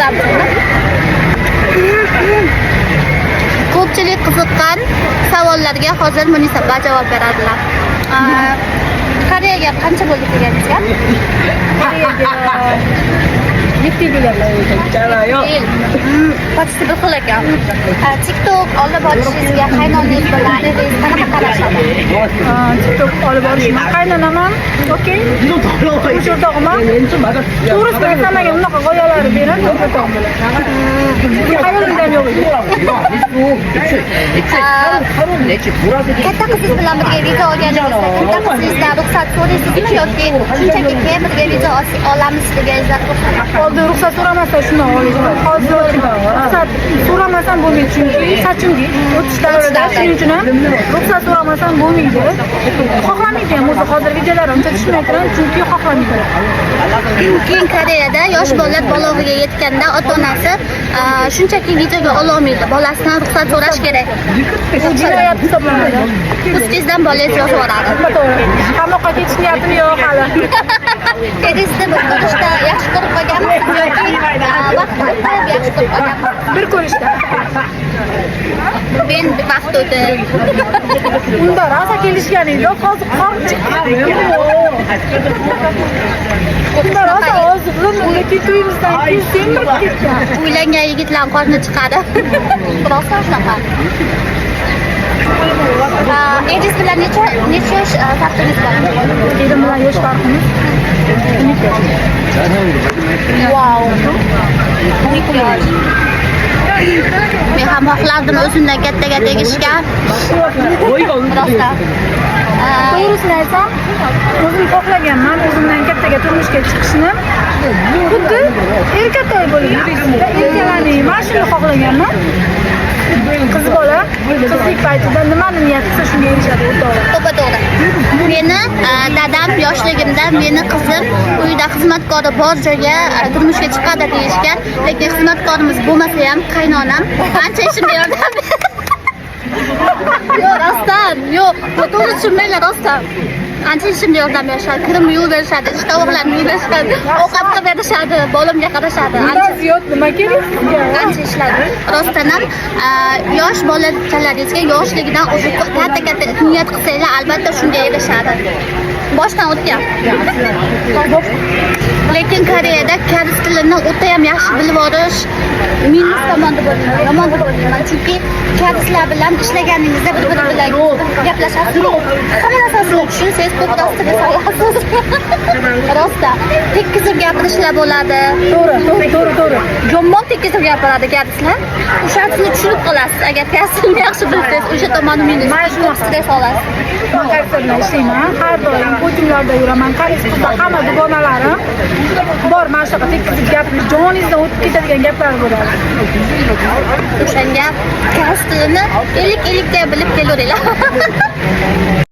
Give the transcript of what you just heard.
Ko'ramiz uni. Ko'pchilik qiziqqan savollarga hozir Munisa opa javob beradilar. Koreyaga qancha bo'ldi kelganingizga? Koreyaga 7 yil bo'lganlar. Yil. Почти bir xil ekan. TikTok olib borishingizga qaynonangiz bilan eringiz qanaqa qarashadi? TikTok olib borishim qaynonam ham okey. Turmush o'rtog'im ham, to'g'risini aytsam, menga unaqa g'oyalar beradi turmush o'rtog'im bilan. Hayolimda ham yo'q edi. Katta qizingiz bilan birga video olganingizda katta qizingizdan ruxsat so'raysizmi yoki shunchaki keyin birga video olamiz deganingizda ruxsat? Oldin ruxsat so'ramasdan shundan olaman. Hozir ruxsat so'ramasam bo'lmaydi, chunki sachimga o'tish davrida, shuning uchun ham ruxsat so'ramasam bo'lmaydi. Xohlamaydi ham o'zi, hozir videolar uncha tushmay turadi, chunki xohlamaydi. Keyin Koreyada yosh bolalar bolog'iga yetganda ota onasi shunchaki videoga ololmaydi, bolasidan ruxsat so'rash kerak. Bu jinoyat hisoblanadi. Ustingizdan bolangiz yozib yuboradi. To'g'ri. Qamoqqa ketish niyatim yo'q hali. Eringizni bir ko'rishda yaxshi ko'rib qolganmisiz yoki vaqt o'tib yaxshi ko'rib qolganmisiz? Bir ko'rishda. Men vaqt o'tib. Unda rosa kelishgan edi, hozir qor chiqdi. Unda rosa oziqlim, lekin to'yimizdan keyin semirib ketgan. Uylangan yigitlar qorni chiqadi. Rostdan shunaqa. Eringiz bilan necha yosh farqingiz bor? Erim bilan yosh farqimiz 12 yosh. Vau. 12 yosh. Men ham xohlardim o'zimdan kattaga tegishga. Rostdan. To'g'risini aytsam, o'zim xohlaganman o'zimdan kattaga turmushga chiqishni. Xuddi erkatoy bo'lib yurishda erkalaning, mana shuni xohlaganman. Qiz bola qizlik paytida nimani niyat qilsa, shunga erishadi, o'rtoqlar. To'ppa to'g'ri. Meni dadam yoshligimda meni qizim uyda xizmatkori bor joyga turmushga chiqadi deyishgan, lekin xizmatkorimiz bo'lmasa ham qaynonam ancha ishimga yordam berdi. Yo'q, rostdan, yo'q, to'g'ri tushunmanglar, rostdan. Ancha ishimga yordam berishadi, kirimni yuvib berishadi, ish tovoqlarni yuvib berishadi, ovqat qilib berishadi, bolamga qarashadi. Ancha Bundan ziyod nima kerak sizga? Ancha ishladi. Rostdan ham yosh bolachalaringizga yoshligidan o'zi katta katta niyat qilsanglar, albatta shunga erishadi. Boshdan o'tgan. Lekin Koreyada koreys tilini o'ta ham yaxshi bilib olish minus tomon deb o'ylayman, yomon deb o'ylayman. Chunki koreyslar bilan ishlaganingizda bir-biri bilan gaplashasiz. Hamma narsasini tushunsangiz, ko'proq stress olasiz. Rostdan. Tekkizib gapirishlar bo'ladi. To'g'ri, to'g'ri, to'g'ri, to'g'ri. Yomon tekkizib gapiradi koreyslar. O'shanisini tushunib qolasiz. Agar koreys tilini yaxshi bilsangiz, o'sha tomoni minus. Mana shunaqa. Ko'p stress olasiz. Man koreyslar bilan ishlayman, har doim podiumlarda yuraman. Koreys qizlar hamma dugonalarim bor, mana shunaqa tekkizib gapirish, joningizdan o'tib ketadigan gaplar bo'ladi. O'shanga koreys tilini 50-50 ga bilib kelaveringlar.